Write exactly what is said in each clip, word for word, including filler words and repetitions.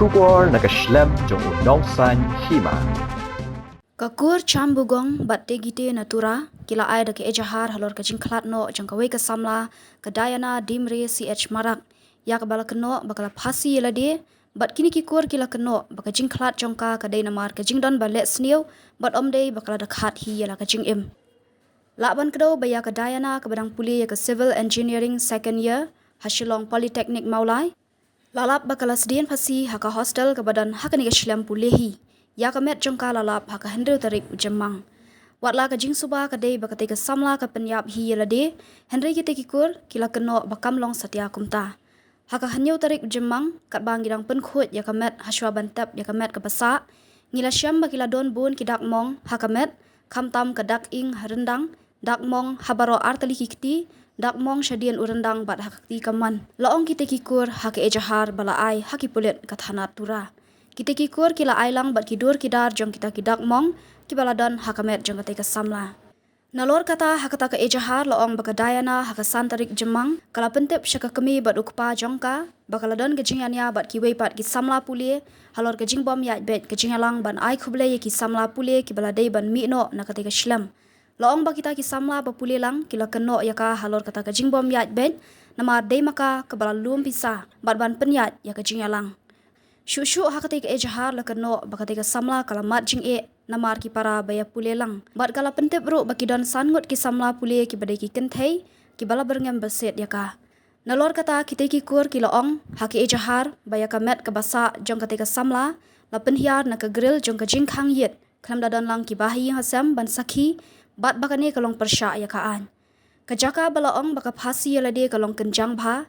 Khubor na ka shlem jong u nongsaiñ hima. Ka kur Chambugong bad Tegite na Tura ki la ai da ka ejahar halor ka jingkhlad noh jong kawei ka samla, ka Diana Dimre C H Marak, ïa kaba la kynnoh ba ka la phasi ïa lade, bad kine ki kur ki la kynnoh ba ka jingkhlad jong ka ka dei namar ka jingdon ba leh sniew bad ym dei ba ka la da khat hi ïa la ka jingim. Lah ban kdew ba ïa ka Diana kaba dang pule ïa ka Civil Engineering second year ha Shillong Polytechnic Mawlai, la lap ba ka la sdien phasi ha ka hostel kaba don ha kane ka shlem pule hi. Ïa ka met jong ka la lap ha ka hynriew tarik u Jymmang. Wat la ka jingsuba ka dei ba katei ka samla ka pynïap hi ïa lade, hynrei kitei ki kur ki la kynnoh ba kam long satia kumta. Ha ka hynñiew tarik u Jymmang, katba ngi dang pynkhuid ïa ka met hashwa ban tep ïa ka met kaba sah, ngi la shem ba ki la don bun ki dak mong ha ka met, khamtam ka dak ing ha ryndang, dak mong ha baroh artylli ki kti, dak mong shadien u ryndang bad ha ka kti kamon, la ong kitei ki kur ha ka ejahar ba la ai ha ki pulit ka thana Tura. Kitei ki kur ki la ai lang bad ki dur ki dar jong kita ki dak mong kiba la don ha ka met jong katei ka samla. Nalor kata, ha kata ka ejahar la ong ba ka Diana ha ka san tarik Jymmang ka la pyntip sha ka kmie bad u kpa jong ka ba ka la don ka jingïania bad kiwei pat ki samla pule halor ka jingbym ïaid beit ka jingïalang ban ai khublei ïa ki samla pule kiba la dei ban mih noh na katei ka shlem. La ong ba kita ki samla ba pule lang ki la kynnoh ïa ka halor kata ka jingbym ïaid beit namar dei ma ka kaba la lum pisa bad ban pynïaid ïa ka jingïalang. Shuh shuh ha katei ka ejahar la kynnoh ba katei ka samla ka la mad jingeh namar ki para ba ïa pule lang. Bad ka la pyntip ruh ba ki don san ngut ki samla pule kiba dei ki kynthei kiba la byrngem basiat ïa ka. Nalor kata, kitei ki kur ki la ong ha ka ejahar ba ïa ka met kaba sah jong katei ka samla la pynhiar na ka grill jong ka jingkhang ïit, khlem da don lang ki bahaïing hasem ban sakhi, bad ba kane ka long pyrshah ïa ka aiñ. Ka jaka ba la ong ba ka phasi ïa lade ka long kynjang bha,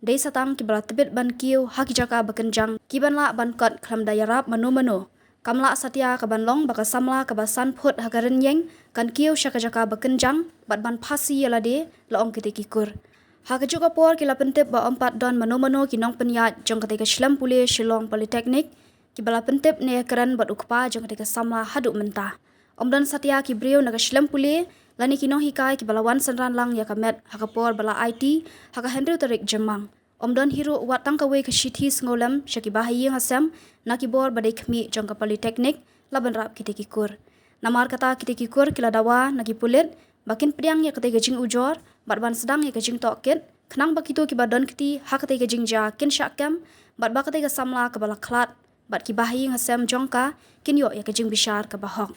dei sa tang kiba la tbit ban kiew ha ki jaka ba kynjang kiban lah ban kot khlem da ïarap mano mano. Kam lah satia ka ban long ba ka samla kaba san phut ha ka rynïeng kan kiew sha ka jaka ba kynjang bad ban phasi ïa lade, la ong kitei ki kur. Ha kajuh ka por ki la pyntip ba ym pat don mano mano ki nongpynïaid jong katei ka shlem pule Shillong Polytechnic kiba la pyntip ne ïakren bad u kpa jong katei ka samla haduh mynta. Ym don satia ki briew na ka shlem pule lane ki nonghikai kiba la wan synran lang ïa ka met ha ka por ba la aiti ha ka hynriew tarik Jymmang. Ym don hi ruh wat tang kawei ka shithi sngewlem sha ki bahaïing hasem na ki bor ba dei khmih jong ka Polytechnic, la bynrap kitei ki kur. Namar kata, kitei ki kur ki la dawa na ki pulit ba kin pdiang ïa katei ka jingujor bad ban sdang ïa ka jingtohkit khnang ba kito kiba don kti ha katei ka jingjia kin shah kem bad ba katei ka samla kaba la khlad bad ki bahaïing hasem jong ka kin ïoh ïa ka jingbishar kaba hok.